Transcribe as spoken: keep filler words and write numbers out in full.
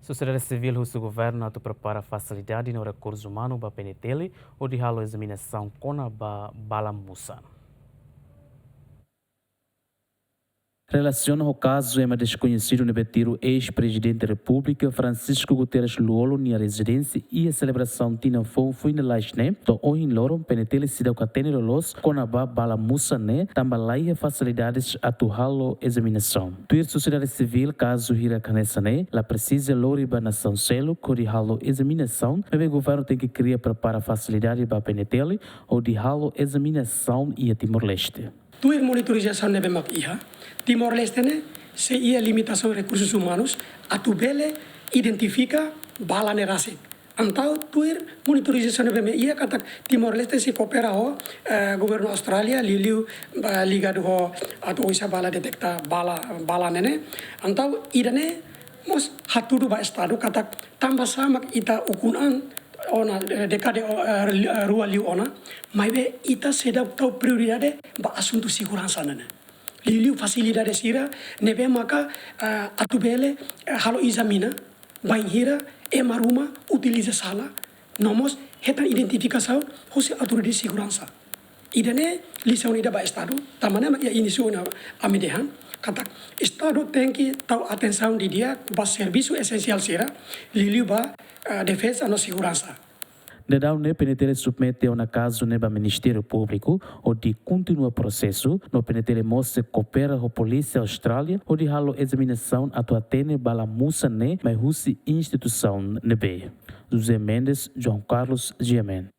Sosiedade sivíl husu governu atu prepara fasilidade no rekursu umanu ba P N T L hodi halo ezaminasaun kona-ba bala musan. Relasiona ho kazu ema deskoñesidu ne'ebé tiru eis-Prezidente Repúblika Francisco Guterres Lú-Olo nia rezidénsia iha selebrasaun tinan foun foin lalais ne'e, to'o ohin loron P N T L seidauk hatene loloos kona-ba bala musan ne'e, tanba laiha fasilidades atu halo ezaminasaun. Tuir sosiedade sivíl, kazu hirak hanesan ne'e la presiza lori ba nasaun seluk hodi halo ezaminasaun, maibé governu tenke kria prepara fasilidade ba P N T L hodi halo ezaminasaun iha Timor-Leste. Tuir monitorizasaun ne'ebé mak iha, Timor-Leste ne'e sei iha limitasaun rekursus umanus atu bele identifika bala ne'e rasik. Entaun tuir monitorizasaun ne'ebé mak iha katak Timor-Leste sei koopera ho, eh, governu Austrália, liuliu, eh, ligadu ho atu oinsá bala detekta bala, bala ne'e ne'e. Entaun ida-ne'e mós hatudu ba Estadu katak tanbasá mak ita ukun an ona, eh, dékada, eh, rua liu ona, maibé ita seidauk tau prioridade ba asuntu seguransa ne'e ne'e. Liuliu fasilidade sira ne'ebé maka, eh, atu bele, eh, halo ezamina bainhira ema ruma utiliza sala, no mós hetan identifikasaun hosi autoridade seguransa. Ida-ne'e lisaun ida ba Estadu, tanba ne'e mak iha inísiu ne'e ami dehan katak Estadu tenke tau atensaun didi'ak ba servisu esensiál sira, liuliu ba, eh, defeza no seguransa. Daudaun ne'e P N T L submete ona kazu ne'e ba Ministériu Públiku hodi kontinua prosesu, no P N T L mós sei koopera ho Polísia Austrália hodi halo ezaminasaun atu hatene bala musan ne'e mai husi instituisaun ne'ebé. José Mendes, João Carlos, G M N.